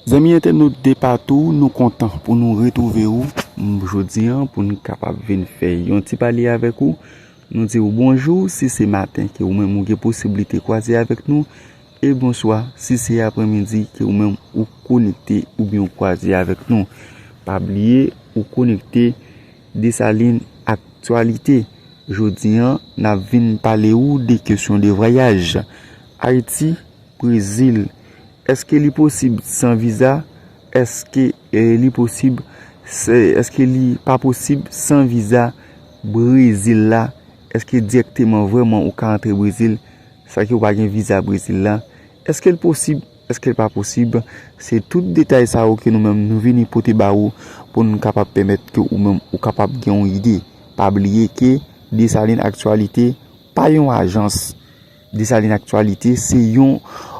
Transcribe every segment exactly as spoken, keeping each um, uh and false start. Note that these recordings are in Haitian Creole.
Zanmi entènot de patou, nou kontan pou nou retwouve ou jodi a pou n kapab vin fè yon ti pale avèk ou. Nou di w bonjou si se maten ke ou menm ou gen posiblite kwaze avèk nou, e bonswa si se aprèmidi ke ou menm ou konekte oubyen ou kwaze avèk nou. Pa bliye ou konekte Desalin Aktyalite. Jodi a, n ap vin pale ou de kesyon de vwayaj. Ayiti, Brezil, èske li posib san viza? Èske eh, li posib? Èske li pa posib san viza Brezil la? Èske dirèkteman vrèman ou ka antre Brezil san ke ou pa gen viza Brezil la? Èske l posib? Èske l pa posib? Se tout detay sa yo ke nou menm nou vini pote ba ou pou n kapab pèmèt ke ou menm ou kapab gen yon ide. Pa bliye ke Desalin Aktyalite pa yon ajans. Desalin Aktyalite se yon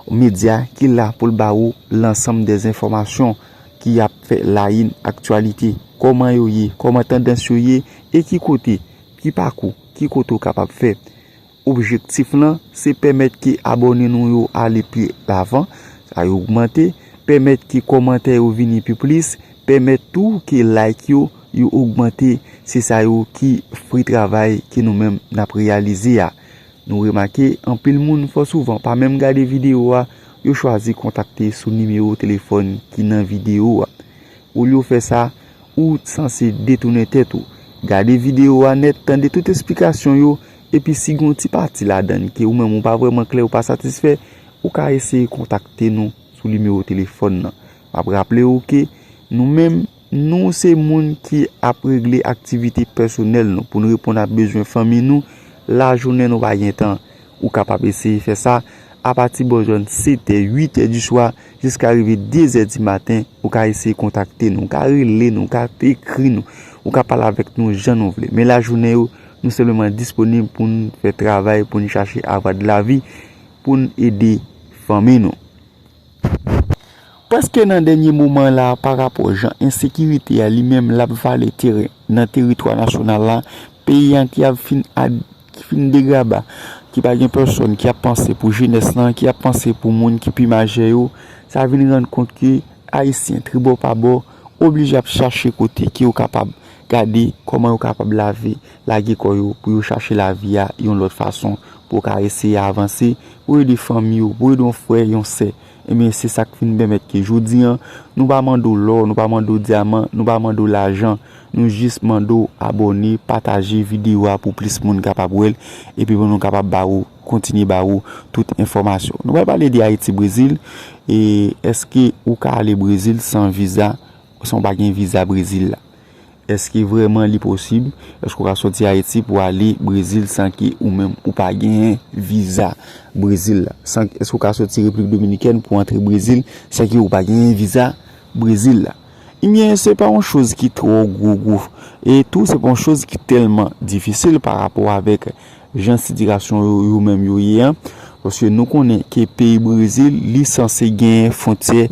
medya ki la pou l ba ou lansanm dè enfòmasyon ki ap fè layin aktyalite, kòman yo ye, kòman tandans yo ye, e ki kote, ki pakou, ki kote w kapab fè. Objektif lan se pèmèt ke abòne nou yo ale pi lavan, sa yo ogmante, pèmèt ke kòmantè yo vini pi plis, pèmèt tou ke like yo yo ogmante. Se sa yo ki fwi travay ke nou menm n ap reyalize a. Nou remake anpil moun fò souvan pa menm gade videyo a, yo chwazi kontakte sou nimewo telefòn ki nan videyo a. Olye w fè sa, ou sanse detounen tèt ou. Gade videyo a nèt, tande tout esplikasyon yo, epi si gen yon ti pati ladan l ke ou menm ou pa vrèman klè, ou pa satisfè, ou ka eseye kontakte nou sou nimewo telefòn nan. M ap raple w ke nou menm, nou se moun ki ap regle aktivite pèsonèl nou pou n reponn a bezwen fanmi nou. Lajounen nou pa gen tan. Ou kapab eseye fè sa apati bò zòn setè, uitè di swa jiska rive dezè di maten. Ou ka eseye kontakte nou, ou ka rele nou, ou ka ekri nou, ou ka pale avèk nou jan nou vle. Men lajounen yo, nou senpleman disponib pou n fè travay, pou n chache avwa de lavi, pou n ede fanmi nou. Prèske nan dènye moman la, pa rapò jan ensekirite a li menm l ap vale teren nan teritwa nasyonal la, peyi a ki ap fin ad, ki fin degraba, ki pa gen pèsòn ki ap panse pou jenès lan, ki ap panse pou moun ki pi majè yo, sa vin rann kont ke Ayisyen, tribò pa bò, oblije ap chache kote ke yo kapab gade kòman yo kapab lave, lage kò yo pou yo chache lavi a yon lòt fason, pou yo ka eseye avanse, pou ede fanmi yo, pou ede yon frè, yon sè. Ebyen, se sa k fin pèmèt ke jodi a, nou pa mande w lò, nou pa mande w dyaman, nou pa mande w lajan, nou jis mande w abòne, pataje videyo a pou plis moun kapab wè l, epi pou nou kapab ba ou, kontinye ba ou tout enfòmasyon. Nou pral pale de Ayiti, Brezil, e èske ou ka ale Brezil san viza, san w pa gen viza Brezil la? Èske vrèman li posib? Èske w ka soti Ayiti pou ale Brezil san ke ou menm ou pa genyen viza Brezil la? San, èske w ka soti Repiblik Dominikèn pou antre Brezil san ke ou pa genyen viza Brezil la? Ebyen, se pa yon choz ki twò gwo gwo. E tou, se pa yon choz ki tèlman difisil pa rapò avèk jan sitiyasyon yo, yo menm yo ye an. Paske nou konnen ke peyi Brezil, li sanse genyen fwontyè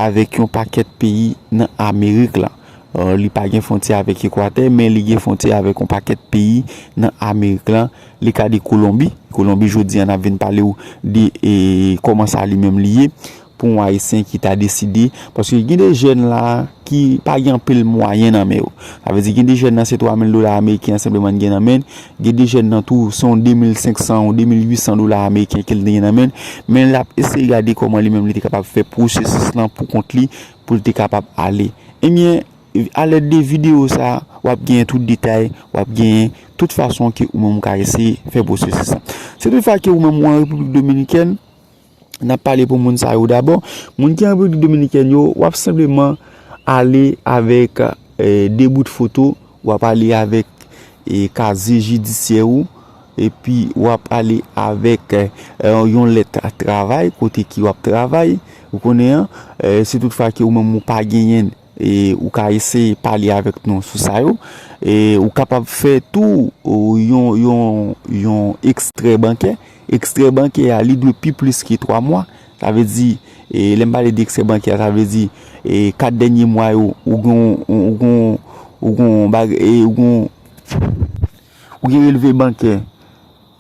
avèk yon pakèt peyi nan Amerik la. Euh, li pa gen fwontyè avèk Ekwatè, men li gen fwontyè avèk yon pakèt peyi nan Amerik la. Li ka de Kolonbi. Kolonbi, jodi a, n ap vin pale w de, e, kòman sa li menm li ye pou yon Ayisyen ki ta deside. Paske gen de jèn la ki pa gen anpil mwayen nan men yo. Sa vle di, gen de jèn nan se twa mil dola ameriken an senpleman l gen nan men l. Gen de jèn nan tou, se yon de mil senk san, yon de mil uit san dola ameriken ke l te gen nan men l. Men l ap eseye gade kòman li menm li te kapab fè pwosesis lan pou kont li, pou l te kapab ale. Ebyen, alèd de videyo sa a, w ap genyen tout detay, w ap genyen tout fason ke ou menm ou ka eseye fè pwosesis lan. Si toutfwa ke ou menm ou an Repiblik Dominikèn, n ap pale pou moun sa yo dabò. Moun ki an Repiblik Dominikèn yo, w ap senpleman ale avèk, eh, de bout foto, w ap ale avèk, eh, kazye jidisyè ou, epi w ap ale avèk, eh, yon lèt travay, kote ki w ap travay, ou konnen an, eh, si toutfwa ke ou menm ou pa genyen, e ou ka eseye pale avèk nou sou sa yo. E ou kapab fè tou, ou, yon, yon, yon ekstrè bankè. Ekstrè bankè a, li dwe pi plis ke twa mwa. Sa vle di, e lè m pale de ekstrè bankè a, sa vle di, e kat dènye mwa yo, ou gen, ou gen, ou gen, bag-, e ou gen, ou gen relve bankè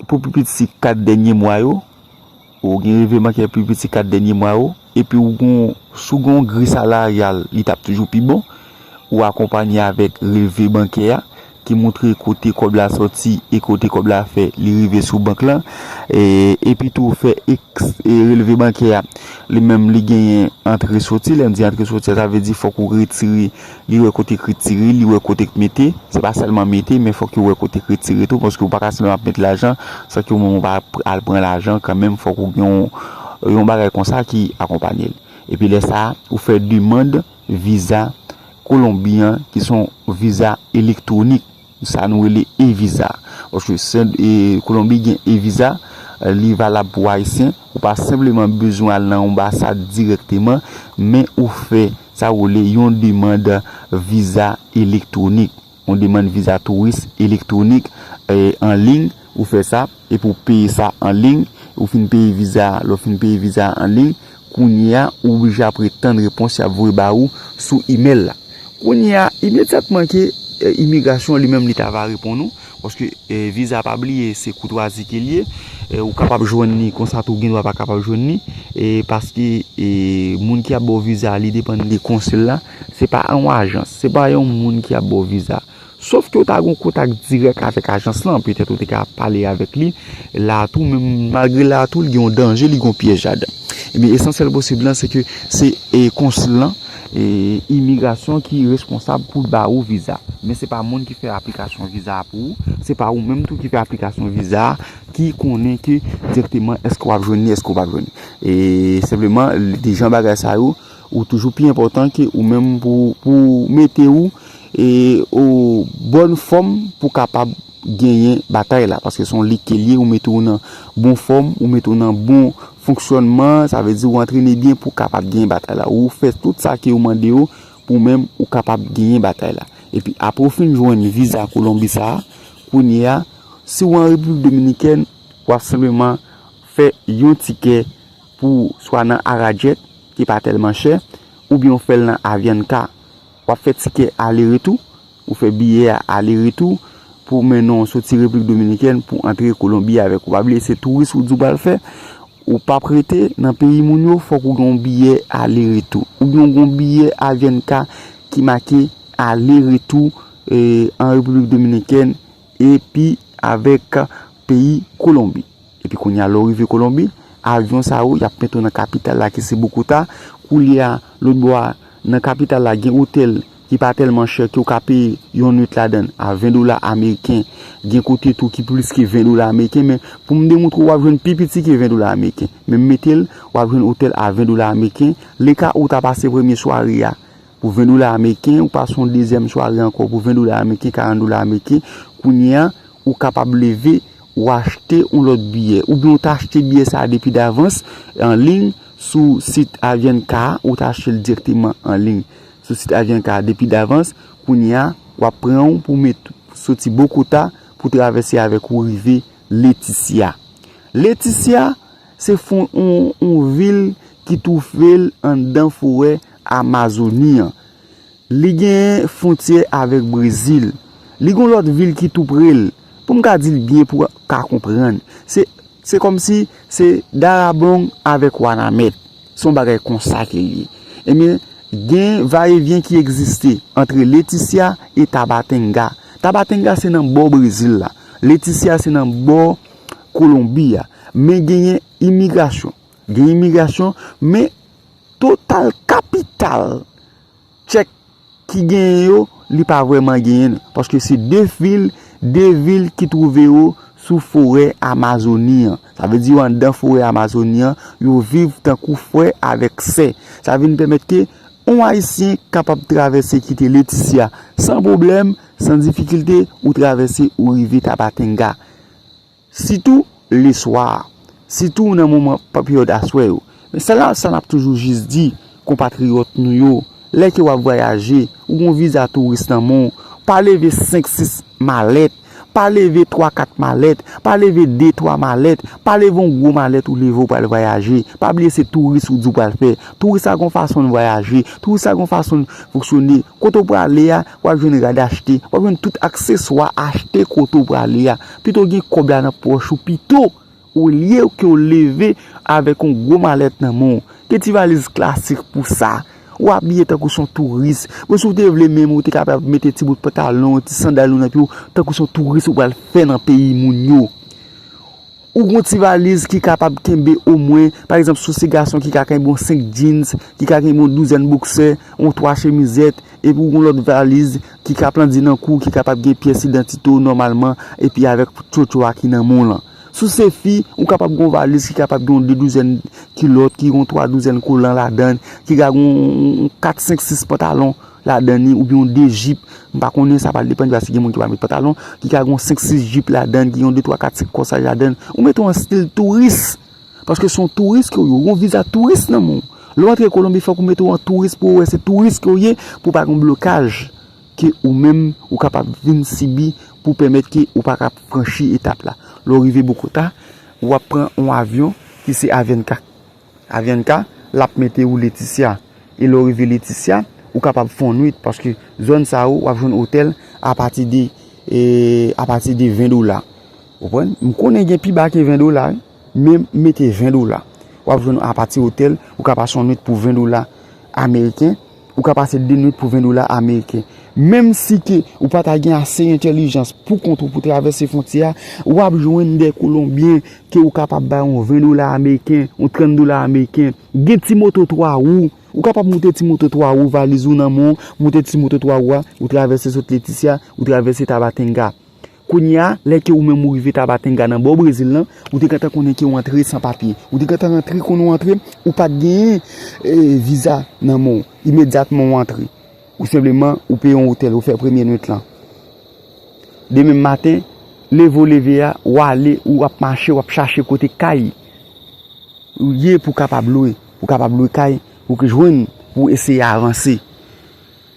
pou pi piti kat dènye mwa yo, ou gen relve bankè pi piti kat dènye mwa yo, epi ou gon, si w gen yon gri salaryal, li t ap toujou pi bon. Ou akonpanye avèk relve bankè a, ki montre kote kòb la sòti e kote kòb la fè, li rive sou bank lan. E, epi tou, ou fè eks, e, relve bankè a, li menm, li genyen antre soti. Lè m di antre soti, sa vle di fòk ou retire, li wè kote k retire, li wè kote k mete. Se pa sèlman mete, men fòk yo wè kote k retire tou, paske ou pa ka sèlman ap met lajan, san ke ou menm ou pa al pran lajan kanmenm, fòk ou gen yon, yon bagay konsa ki akonpanye l. Epi lè sa a, ou fè demann viza Kolonbi an, ki se yon viza elektwonik. Sa nou rele e-viza. Paske se, e, Kolonbi gen e-viza, li valab pou Ayisyen. Ou pa senpleman bezwen al nan anbasad dirèkteman, men ou fè sa yo rele yon demann viza elektwonik. Yon demann viza touris elektwonik, e, an liy. Ou fè sa, epi ou peye sa an liy. Ou fin peye viza, lè w fin peye viza an liy, kounye a, ou oblije apre tann repons y ap voye ba ou sou imèl la. Kounye a, imedyatman ke, e, imigrasyon li menm li ta va reponn ou, paske, e, viza, pa bliye, se koutwazi ke l ye, e, ou kapab jwenn li konsa tou, ou gen dwa pa kapab jwenn li, e, paske, e, moun ki ap ba w viza, li depann de konsil la, se pa yon ajans, se pa yon moun ki ap ba w viza. Sòf ke w ta gen yon kontak dirèk avèk ajans lan, petèt ou te ka pale avèk li, la tou, men malgre la tou, li gen yon danje, li gen yon pyèj ladan. Ebyen, esansyèl posib lan, se ke se, e, konsil lan, e, imigrasyon ki responsab pou l ba ou viza. Men se pa moun ki fè aplikasyon viza a pou ou, se pa ou menm tou ki fè aplikasyon viza a, ki konnen ke dirèkteman èske w ap jwenn li, èske w p ap jwenn li. E senpleman, de jan bagay sa yo, ou toujou pi enpòtan ke ou menm pou, pou mete ou, e, o bòn fòm pou kapab genyen batay la, paske se yon lig ke l ye, ou mete w nan bon fòm, ou mete w nan bon fonksyònman, sa vle di ou antrene byen pou w kapab genyen batay la. Ou fè tout sa ke yo mande yo pou menm ou kapab genyen batay la. Epi apre w fin jwenn viza Kolonbi sa a, kounye a, si w an Repiblik Dominikèn, w ap senpleman fè yon tikè pou swa nan Arajet, ki pa tèlman chè, oubyen w fè l nan Avianca. W ap fè tikè ale retou, ou fè biyè a ale retou pou mennen w soti Repiblik Dominikèn pou antre Kolonbi avèk ou. Pa bliye se touris ou di w pral fè, ou p ap rete nan peyi moun yo, fòk ou gen yon biyè ale retou. Oubyen w gen yon biyè Avianca ki make ale retou, e, an Repiblik Dominikèn epi avèk peyi Kolonbi. Epi kounye a, lè w rive Kolonbi, avyon sa yo, y ap mete w nan kapital la ki se Bogota. Kounye a, lòt bò a, nan kapital la, gen otèl ki pa tèlman chè ke w ka peye yon nwit ladan l a ven dola ameriken. Gen kote tou ki plis ke ven dola ameriken, men pou m demontre w, w ap jwenn pi piti ke ven dola ameriken. Men m mete l, w ap jwenn otèl a ven dola ameriken. Leka ou ta pase premye sware a pou ven dola ameriken, ou pase yon dezyèm sware ankò pou ven dola ameriken, karant dola ameriken. Kounye a, ou kapab leve, ou achte yon lòt biyè. Oubyen ou ta achte biyè sa a depi davans, an liy, sou sit Avianca a, ou ta achte l dirèkteman an liy sou sit Avianca a depi davans. Kounye a, w ap pran w pou met, soti Bogota pou travèse avèk ou rive Leticia. Leticia, se fon, yon, yon vil ki twouve l anndan forè Amazoni an. Li gen fwontyè avèk Brezil. Li gen yon lòt vil ki tou pre l. Pou m ka di l byen pou w ka konprann. Se, se kòmsi se Darablong avèk Wanament. Se yon bagay konsa ke l ye. Ebyen, gen vayevyen ki egziste antre Leticia e Tabatinga. Tabatinga se nan bò Brezil la. Leticia se nan bò Kolonbi a. Men genyen imigrasyon. Gen imigrasyon, men total kapital tchèk ki genyen yo, li pa vrèman genyen l. Paske se de vil, de vil ki twouve yo sou forè Amazoni an. Sa vle di yo anndan forè Amazoni an, yo viv tankou frè avèk sè. Sa vin pèmèt ke yon Ayisyen kapab travèse kite Leticia san pwoblèm, san difikilte, ou travèse, ou rive Tabatinga. Sitou leswa, sitou nan moman peryòd aswè yo. Men sa la, sa n ap toujou jis di konpatriyòt nou yo, lè ke w ap vwayaje, ou gen yon viza touris nan men w, pa leve senk sis malèt, pa leve twa kat malèt, pa leve de twa malèt, pa leve yon gwo malèt ou leve w pral vwayaje. Pa bliye se touris ou di w pral fè. Touris sa gen yon fason l vwayaje, touris sa gen yon fason l fonksyone. Kote w prale a, w ap jwenn rad achte, w ap jwenn tout akseswa achte kote w prale a. Pito w gen kòb la nan pòch ou, pito Olye ke w leve avèk yon gwo malèt nan men w, gen ti valiz klasik pou sa. Ou abiye tankou se yon touris. Bon, si w te vle menm, ou te kapab mete ti bout pantalon, ti sandal ou nan pye w, tankou se yon touris ou pral fè nan peyi moun yo. Ou gon ti valiz ki kapab kenbe omwen, pa egzanp, si w se gason ki ka kenbe yon senk jeans, ki ka kenbe yon douzèn boksè, yon twa chemizèt, epi w gon lòt valiz ki ka plandi nan kou, ki kapab gen pyès idantite w nòmalman, epi avèk tchotcho a ki nan men w lan. Si w se fi, ou kapab gon valiz ki kapab gen yon de douzèn kilòt, ki gon twa douzèn kolan ladan, ki ka gon yon kat, senk, sis pantalon ladan li, oubyen yon de jip. M pa konnen, sa pral depann, paske gen moun ki pa met pantalon, ki ka gon senk, sis jip ladan, ki gon de, twa, kat, senk kòsaj ladan. Ou mete w an stil touris. Paske se yon touris ke w ye, ou gon viza touris nan men w. Lè w antre Kolonbi, fòk ou mete w an touris pou yo wè se touris ke w ye, pou pa gon blokaj ke ou menm ou kapab vin sibi pou pèmèt ke ou pa ka franchi etap la. Lè w rive Bogota, w ap pran yon avyon ki se Avianca. Avianca, l ap mete ou Leticia. E lè w rive Leticia, ou kapab fè yon nwit, paske zòn sa yo, w ap jwenn otèl apati de, e, apati de ven dola. Ou konprann? M konnen gen pi ba ke ven dola, wi. Men m mete ven dola. W ap jwenn apati otèl, ou ka pase yon nwit pou ven dola ameriken, ou ka pase de nwit pou ven dola ameriken. Menm si ke ou pa ta gen ase entèlijans pou kont ou pou travèse fwontyè a, w ap jwenn de Kolonbyen ke ou kapab bay yon ven dola ameriken, yon trant dola ameriken. Gen ti moto twa wou, ou kapab moute ti moto twa wou, valiz ou nan men w, moute ti moto twa wou a, ou travèse sot Leticia, ou travèse Tabatinga. Kounye a, lè ke ou menm ou rive Tabatinga nan bò Brezil lan, ou te gentan konnen ke w antre san papye. Ou te gentan rantre konnen w antre, ou pa t genyen, e, viza nan men w. Imedyatman w antre. Ou senpleman, ou peye yon otèl, ou fè premye nwit lan. Demen maten, leve w leve a, w ale, ou ap mache, w ap chache kote kay ou ye pou kapab lwe, pou kapab lwe kay, pou ke jwenn, pou eseye avanse.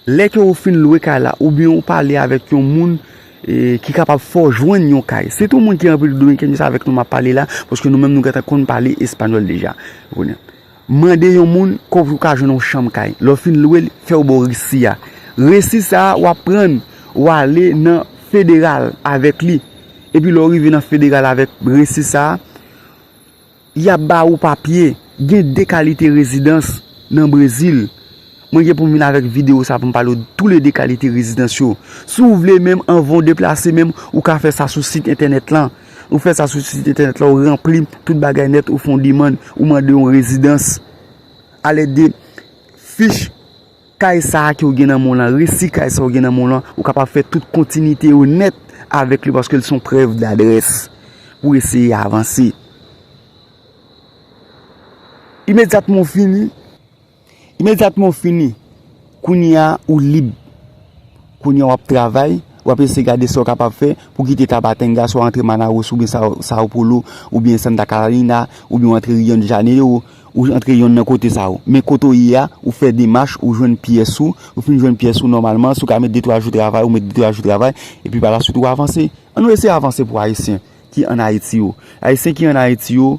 Lè ke ou fin lwe kay la, oubyen ou pale avèk yon moun, e, ki kapab fè w jwenn yon kay. Sitou moun ki Repiblik Dominikèn, se avèk nou m ap pale la, paske nou menm nou gentan konn pale espanyòl deja. Ou konnen. Mande yon moun kòb ou ka jwenn yon chanm kay. Lè w fin lwe l, fè w ba w resi a. Resi sa a, w ap pran l, w ale nan federal avèk li. Epi lè w rive nan federal avèk resi sa a, y ap ba ou papye. Gen de kalite rezidans nan Brezil. Mwen gen pou m vin avèk videyo sa pou m pale w toulede kalite rezidans yo. Si w vle menm, anvan w deplase menm, ou ka fè sa sou sit entènèt lan. Ou fè sa sou sit entènèt lan, ou ranpli tout bagay nèt, ou fè yon demann, ou mande yon rezidans. Alèd de fich kay sa a ke w gen nan men w lan, resi kay sa a w gen nan men w lan, ou kapab fè tout kontinite yo nèt avèk li, paske l se yon prèv dadrès pou eseye avanse. Imedyatman w fini, imedyatman w fini, kounye a ou lib. Kounye a w ap travay, w ap eseye gade sa w kapab fè pou kite Tabatinga, swa w antre Manaus oubyen Sao, Sao Paulo, oubyen Santa Catarina, oubyen w antre Rio de Janeiro, ou antre yonn nan kote sa yo. Men kote w ye a, ou fè demach, ou jwenn pyès ou, ou fin jwenn pyès ou nòmalman, si w ka met de twa jou travay, ou met de twa jou travay, epi pa la swit ou avanse. Ann nou eseye avanse pou Ayisyen ki ann Ayiti yo. Ayisyen ki ann Ayiti yo,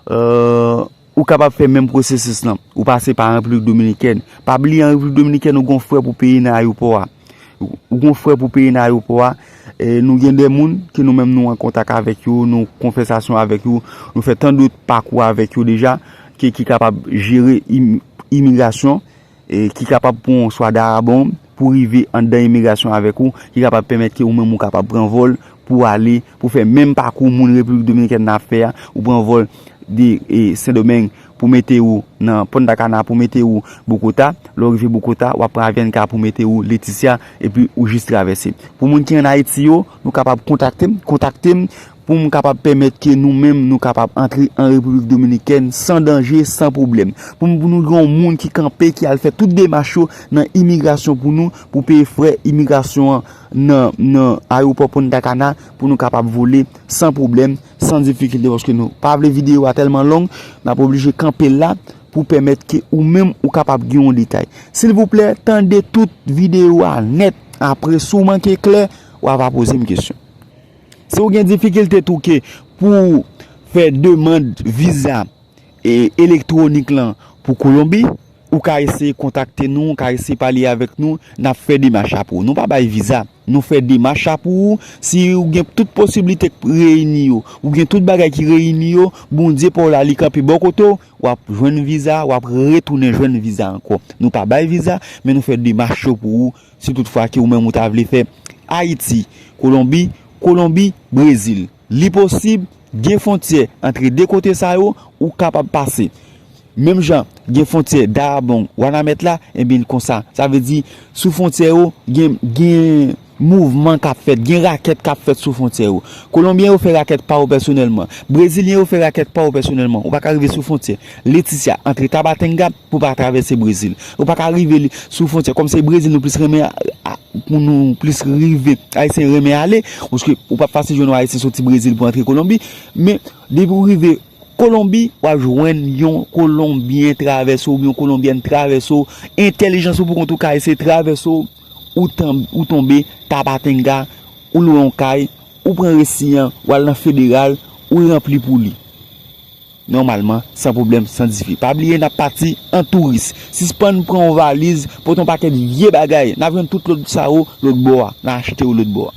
euh, ou kapab fè menm pwosesis lan. Ou pase pa Repiblik Dominikèn. Pa bliye an Repiblik Dominikèn, ou gon frè pou peye nan ayewopò a. Ou gon frè pou peye nan ayewopò a. E nou gen de moun ke nou menm nou an kontak avèk yo, nou konvèsasyon avèk yo, nou fè tan de pakou avèk yo deja, ke, ki kapab jere im-, imigrasyon, e ki kapab pran yon swa darabon pou rive anndan imigrasyon avèk ou, ki kapab pèmèt ke ou menm ou kapab pran vòl pou ale, pou fè menm pakou moun Repiblik Dominikèn nan ap fè a, ou pran vòl de, e, Sendomeng pou mete ou nan Punta Cana, pou mete ou Bogota. Lè w rive Bogota, w ap pran avyon ka pou mete ou Leticia, epi ou jis travèse. Pou moun ki ann Ayiti yo, nou kapab kontakte m, kontakte m pou m kapab pèmèt ke nou menm nou kapab antre an Repiblik Dominikèn san danje, san pwoblèm. Pou m, pou nou gen yon moun ki kanpe, ki al fè tout demach yo nan imigrasyon pou nou, pou peye frè imigrasyon an nan, nan ayewopò Punta Cana, pou nou kapab vole san pwoblèm, san difikilte, paske nou pa vle videyo a tèlman long, n ap oblije kanpe l la pou pèmèt ke ou menm ou kapab gen yon detay. Silvouplè, tande tout videyo a nèt. Apre, si w manke klè, w a va poze m kesyon. Si w gen difikilte tou ke pou w fè demann viza, e, elektwonik lan pou Kolonbi, Ou ka eseye kontakte nou, ou ka eseye pale avèk nou, n ap fè demach la pou ou. Nou pa bay viza, nou fè demach la pou ou. Si ou gen tout posiblite k reyini yo, ou gen tout bagay ki reyini yo, Bondye pa w la, li kanpe bò kote w, w ap jwenn viza, w ap retounen jwenn viza ankò. Nou pa bay viza, men nou fè demach yo pou ou, si toutfwa ke ou menm ou ta vle fè Ayiti, Kolonbi, Kolonbi, Brezil. Li posib, gen fwontyè antre de kote sa yo, ou kapab pase. Menm jan, gen fwontyè Dayabong, Wanament la, ebyen konsa. Sa vle di, sou fwontyè yo, gen, gen mouvman k ap fèt, gen rakèt k ap fèt sou fwontyè yo. Kolonbyen yo fè rakèt pa yo pèsonèlman. Brezilyen yo fè rakèt pa yo pèsonèlman. Ou pa ka rive sou fwontyè Leticia, antre Tabatinga, pou pa travèse Brezil. Ou pa ka rive li, sou fwontyè. Kòm se Brezil nou plis renmen, a, a, pou nou plis rive, Ayisyen renmen ale, paske ou p ap fasil jwenn yon Ayisyen soti Brezil pou antre Kolonbi. Men, depi ou rive Kolonbi, w ap jwenn yon Kolonbyen travèse w, oubyen yon Kolonbyèn travèse w. Entèlijans ou pou kont ou ka eseye travèse w, ou tan-, ou tonbe Tabatinga, ou lwe yon kay, ou pran resi an, w al nan Federal, ou ranpli pou li. Nòmalman, san pwoblèm, san dife. Pa bliye, n ap pati an touris. Sispann pran yon valiz, pote yon pakèt vye bagay. N ap jwenn tout lòt sa yo lòt bò a. N a achte yo lòt bò a.